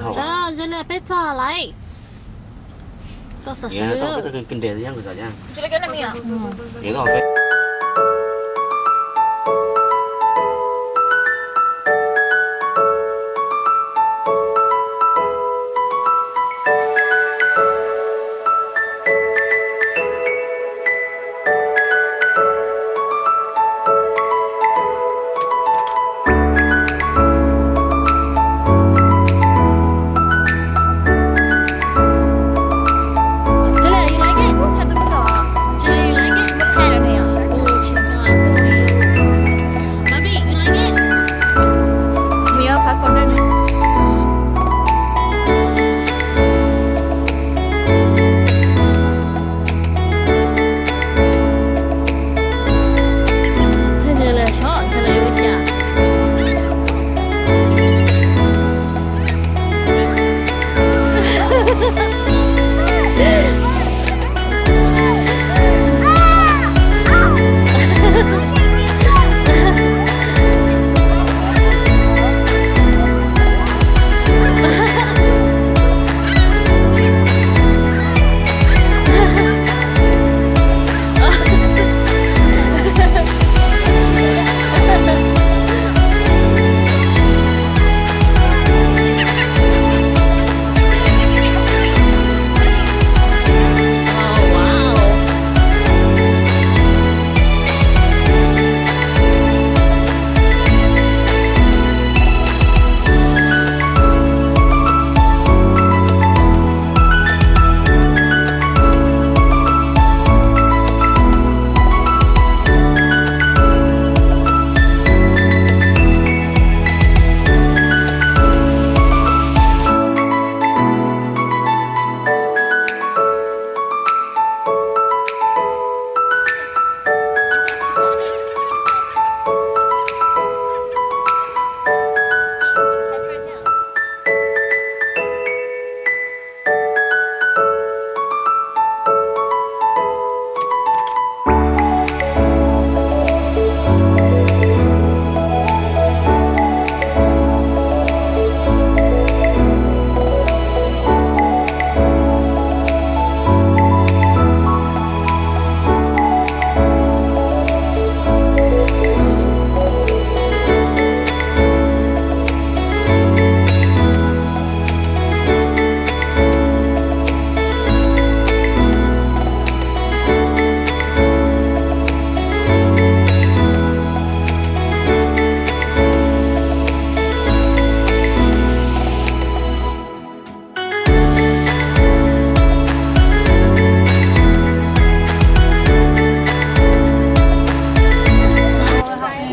Tso, yog li peb txog lawm. Koj xav sib. Julia, you like it? Julia, you like it? Bobby, you like it?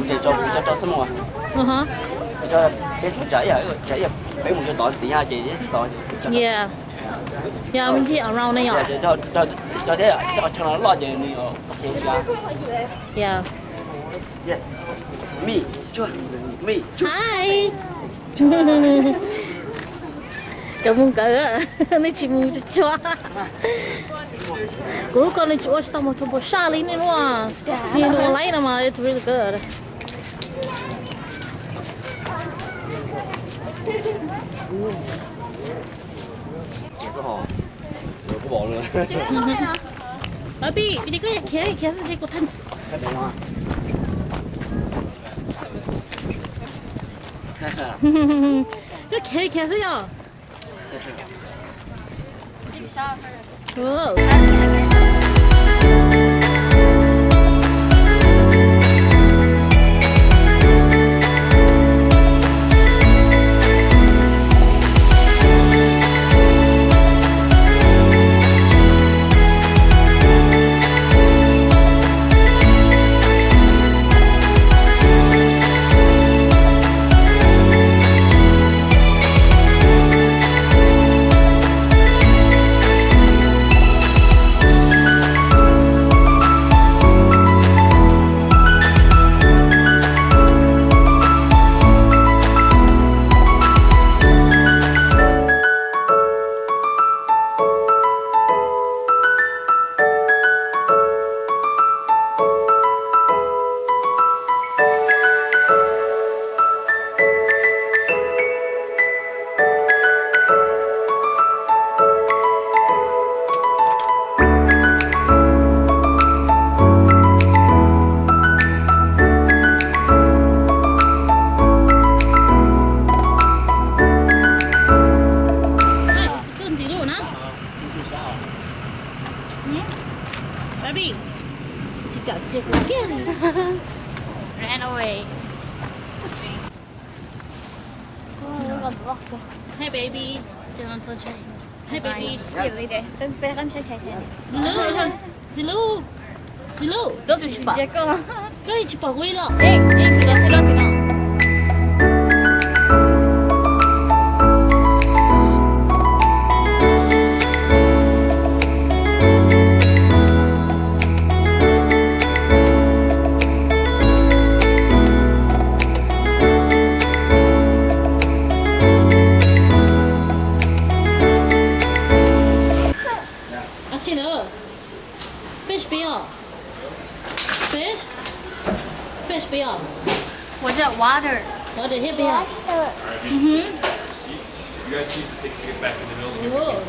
Ces tso kuv cov rau xwb mas. Peb txhob tsa ib yam, tsa ib yam, peb mus rau tod ntxiv ha ces tsis tau. Yeah. Yeah, mus ncig around ne yom. Cov no loj ces nws. Yeah. Hi. Nkawd mus nkawd, nej tsis mus tsuag tsuag. Kuv lub ko nws tsis ua tsis tau mus txog npaum saj li nej lub. Nws ua laib no mas it's really good. Abi, vim koj khiav khiav xwb ces kuv tha. Koj khiav khiav xwb yom. Hey baby. Hey baby. Txiv Lub, txiv Lub, txiv Lub. Koj tsis pom kuv li los? Dab tsi na? Fish beer. Fish? Fish beer. Water, water. Water, here beer. Water. Mm-hmm. You guys need to take it back in the middle of the room.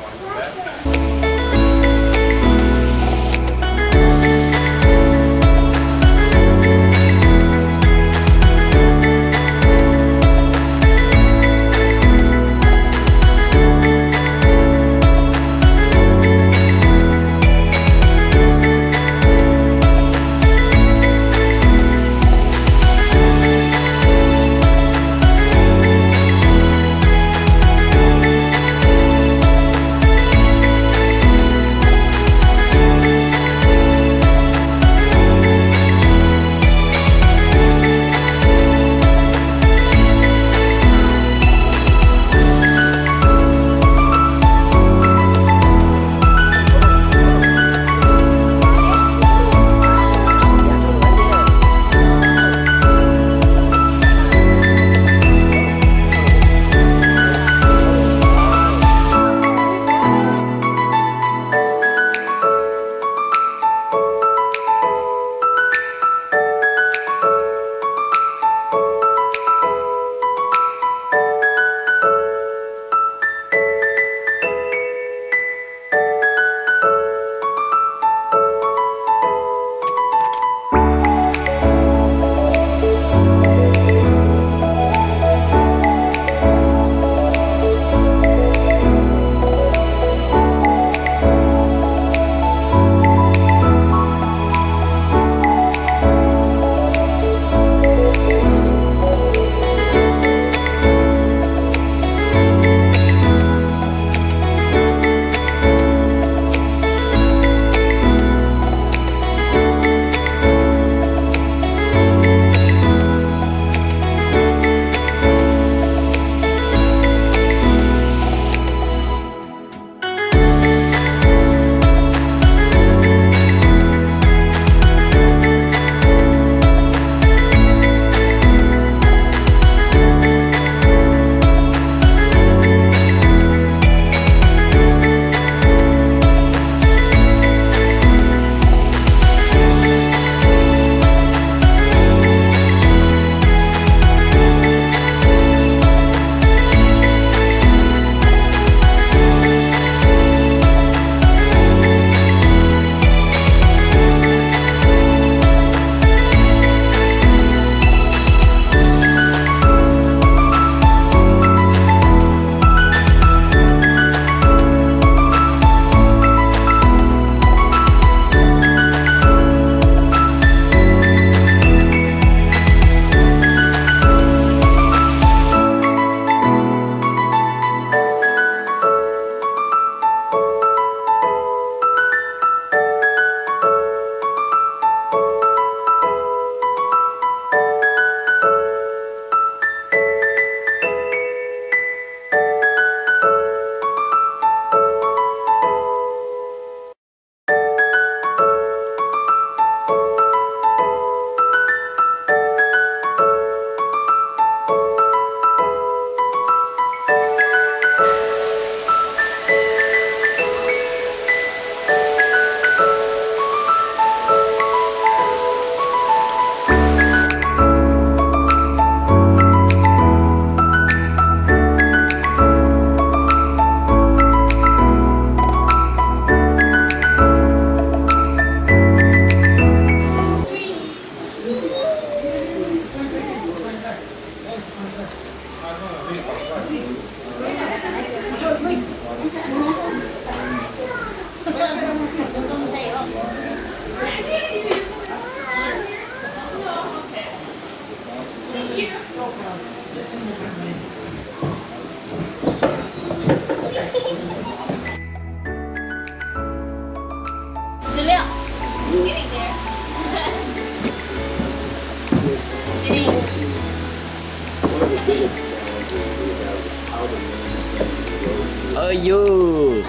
Are you?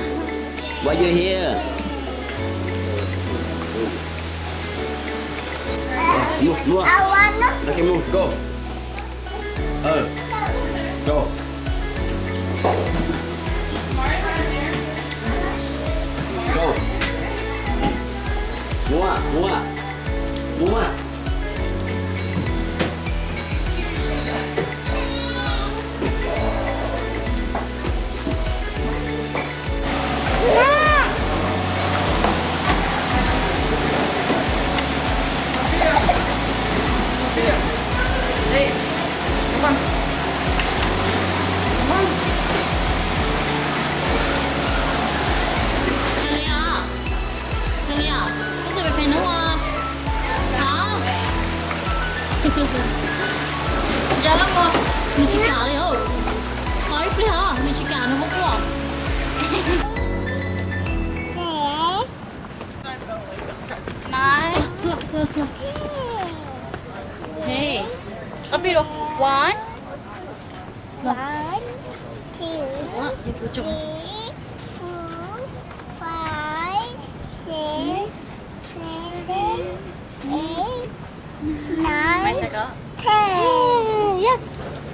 Why you here? Move, move. Okay, move. Go. Ờ. Go. Go. Mua, mua. Mua. Ê, come on. Come on. Ê, Lia. Ê, Lia. Koj tus pem phem nws ua. Hov. Ntsia lawm, nws tsis kam li os. Tos ib pliag os, nws tsis kam nws muab quaj. Nice. Xwb, xwb, xwb. Hey. Copy luôn. One. One, two, three, four, five, six, seven, eight, nine, ten. Yes.